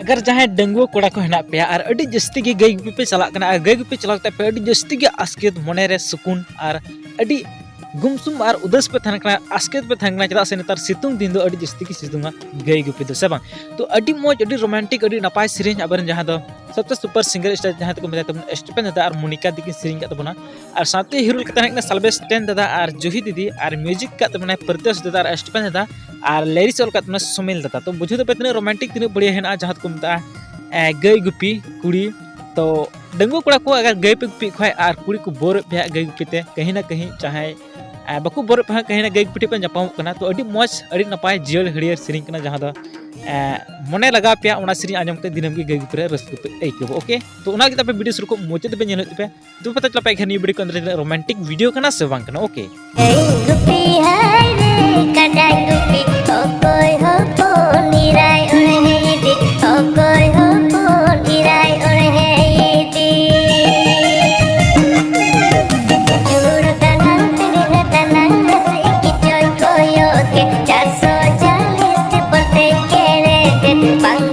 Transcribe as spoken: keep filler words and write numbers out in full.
ᱟᱜᱟᱨ ᱡᱟᱦᱟᱸᱭ ᱰᱟᱺᱜᱩᱣᱟᱹ ᱠᱚᱲᱟ ᱠᱚ ᱦᱮᱱᱟᱜ ᱯᱮᱭᱟ ᱟᱨ ᱟᱹᱰᱤ ᱡᱟᱹᱥᱛᱤ ᱜᱮ ᱜᱟᱹᱭ ᱜᱩᱯᱤ ᱯᱮ ᱪᱟᱞᱟᱜ ᱠᱟᱱᱟ ᱟᱨ ᱜᱟᱹᱭ ᱜᱩᱯᱤ ᱪᱟᱞᱟᱣ ᱠᱟᱛᱮ ᱯᱮ ᱟᱹᱰᱤ ᱡᱟᱹᱥᱛᱤ ᱜᱮ ᱟᱥᱠᱮᱛ, ᱢᱚᱱᱮ ᱨᱮ ᱥᱩᱠᱩᱱ ᱟᱨ ᱟᱹᱰᱤ ᱜᱩᱢᱥᱩᱢ ᱟᱨ ᱩᱫᱟᱹᱥ ᱯᱮ ᱛᱟᱦᱮᱱ ᱠᱟᱱᱟ, ᱟᱥᱠᱮᱛ ᱯᱮ ᱛᱟᱦᱮᱱ ᱠᱟᱱᱟ, ᱪᱮᱫᱟᱜ ᱥᱮ ᱱᱮᱛᱟᱨ ᱥᱤᱛᱩᱝ ᱫᱤᱱ ᱫᱚ ᱟᱹᱰᱤ ᱡᱟᱹᱥᱛᱤ ᱜᱮ ᱥᱤᱛᱩᱝᱟ ᱜᱟᱹᱭ ᱜᱩᱯᱤ ᱫᱚ, ᱥᱮ ᱵᱟᱝ? ᱛᱚ ᱟᱹᱰᱤ ᱢᱚᱡᱽ, ᱟᱹᱰᱤ ᱨᱳᱢᱟᱱᱴᱤᱠ, ᱟᱹᱰᱤ ᱱᱟᱯᱟᱭ ᱥᱮᱨᱮᱧ ᱟᱵᱚᱨᱮᱱ ᱡᱟᱦᱟᱸ ᱫᱚ ᱥᱚᱵᱥᱮ ᱥᱩᱯᱟᱨ ᱥᱤᱝᱜᱟᱨ ᱥᱴᱟᱨ ᱡᱟᱦᱟᱸ ᱫᱚᱠᱚ ᱢᱮᱛᱟᱭ ᱛᱟᱵᱚᱱᱟ ᱥᱴᱤᱯᱷᱮᱱ ᱫᱟᱫᱟ ᱟᱨ ᱢᱚᱱᱤᱠᱟ ᱫᱤᱠᱤᱱ ᱥᱮᱨᱮᱧ ᱠᱟᱫ ᱛᱟᱵᱚᱱᱟ᱾ ᱟᱨ ᱥᱟᱶᱛᱮ ᱦᱤᱨᱳ ᱞᱮᱠᱟᱛᱮ ᱦᱮᱱᱟᱜ ᱠᱤᱱᱟ ᱥᱟᱞᱵᱮᱥᱴᱮᱱ ᱫᱟᱫᱟ ᱟᱨ ᱡᱩᱦᱤ ᱫᱤᱫᱤ, ᱟᱨ ᱢᱤᱭᱩᱡᱤᱠ ᱠᱟᱫ ᱛᱟᱵᱚᱱᱟᱭ ᱯᱨᱤᱛᱮᱥ ᱫᱟᱫᱟ ᱟᱨ ᱥᱴᱤᱯᱷᱮᱱ ᱫᱟᱫᱟ, ᱟᱨ ᱞᱤᱨᱤᱠᱥ ᱚᱞ ᱠᱟᱫ ᱛᱟᱵᱚᱱᱟ ᱥᱩᱢᱤᱞ ᱫᱟᱫᱟ᱾ ᱛᱚ ᱵᱩᱡᱷᱟᱹᱣ ᱫᱟᱯᱮ ᱛᱤᱱᱟᱹᱜ ᱨᱳᱢᱟᱱᱴᱤᱠ, ᱛᱤᱱᱟᱹᱜ ᱵᱟᱹᱲᱤᱭᱟ ᱦᱮᱱᱟᱜᱼᱟ, ᱡᱟᱦᱟᱸ ᱫᱚᱠᱚ ᱢᱮᱛᱟᱜᱼᱟ ᱮ, ᱜᱟᱹᱭ ᱜᱩᱯᱤ ᱠᱩᱲᱤ᱾ ᱛᱚ ᱰᱟᱺᱜᱩᱣᱟᱹ ᱠᱚᱲᱟ ᱠᱚ ᱟᱜᱟᱨ ᱜᱟᱹᱭ ᱯᱮ ᱜᱩᱯᱤᱭᱮᱫ ᱠᱷᱟᱡ ᱟᱨ ᱠᱩᱲᱤ ᱠᱚ ᱵᱳᱨᱮᱫ ᱯᱮᱭᱟ ᱜᱟᱹᱭ ᱜᱩᱯᱤ ᱛᱮ, ᱠᱟᱹᱦᱤ ᱱᱟ ᱠᱟᱹᱦᱤ ᱪᱟᱦᱮ ᱮ, ᱵᱟᱠᱚ ᱵᱳᱨᱮᱫ ᱯᱮ ᱠᱷᱟᱡ ᱠᱟᱹᱦᱤ ᱱᱟ ᱜᱟᱹᱭ ᱜᱩᱯᱤ ᱴᱷᱮᱡ ᱯᱮ ᱧᱟᱯᱟᱢᱚᱜ ᱠᱟᱱᱟ᱾ ᱛᱚ ᱟᱹᱰᱤ ᱢᱚᱡᱽ, ᱟᱹᱰᱤ ᱱᱟᱯᱟᱭ ᱡᱤᱭᱟᱹᱲ ᱦᱟᱹᱨᱭᱟᱹᱲ ᱥᱮᱨᱮᱧ ᱠᱟᱱᱟ, ᱡᱟᱦᱟᱸ ᱫᱚ ᱮ, ᱢᱚᱱᱮ ᱞᱟᱜᱟᱣ ᱯᱮᱭᱟ, ᱚᱱᱟ ᱥᱮᱨᱮᱧ ᱟᱸᱡᱚᱢ ᱠᱟᱛᱮ ᱫᱤᱱᱟᱹᱢ ᱜᱮ ᱜᱟᱹᱭ ᱜᱩᱯᱤ ᱨᱮ ᱨᱟᱹᱥᱠᱟᱹ ᱯᱮ ᱟᱹᱭᱠᱟᱹᱣᱟ᱾ ᱳᱠᱮ, ᱛᱚ ᱚᱱᱟ ᱞᱟᱹᱜᱤᱫ ᱟᱯᱮ ᱵᱷᱤᱰᱤᱭᱳ ᱥᱩᱨᱩ ᱠᱷᱚᱱ ᱢᱩᱪᱟᱹᱫ ᱫᱷᱟᱹᱵᱤᱡ ᱧᱮᱞ ᱦᱩᱭᱩᱜ ᱛᱟᱯᱮ᱾ ᱛᱚ ᱯᱟᱛᱟ ᱪᱟᱞᱟᱜ ᱯᱮ ᱮᱱᱠᱷᱟᱱ ᱱᱤᱭᱟᱹ ᱵᱷᱤᱰᱤᱭᱳ ᱠᱚ ᱟᱸᱫᱽᱨᱟ ᱛᱤᱱᱟᱹᱜ ᱨᱳᱢᱟᱱᱴᱤᱠ ᱵᱷᱤᱰᱤᱭᱳ ᱠᱟᱱᱟ ᱥᱮ ᱵᱟᱝ ᱠᱟᱱᱟ᱾ ᱳᱠᱮ᱾ ᱜᱟᱹᱭ ᱜᱩᱯᱤ ᱦᱟᱭ ᱨᱮ ᱠᱟᱰᱟ ᱜᱩᱯᱤ, ᱚᱠᱚᱭ ᱦᱚᱯᱚᱱ ᱤᱨᱟᱭ ᱚᱲᱦᱮ ᱤᱫᱤ, ᱚᱠᱚᱭ ᱦᱚᱯᱚᱱ ᱤᱨᱟᱭ ᱚᱲᱦᱮ ᱤᱫᱤ᱾ ᱡᱩᱲ ᱫᱟᱱᱟᱝ ᱛᱤᱨᱤᱞ ᱫᱟᱱᱟᱝ ᱱᱟᱥᱮ ᱠᱤᱪᱚᱭ ᱠᱚᱭᱚᱜ ᱠᱮᱫ, ᱪᱟᱨᱥᱚ ᱪᱟᱞᱤᱥ ᱴᱤᱯᱚᱞ ᱛᱮ ᱠᱮᱲᱮ ᱠᱮᱫ, ᱵᱟᱝ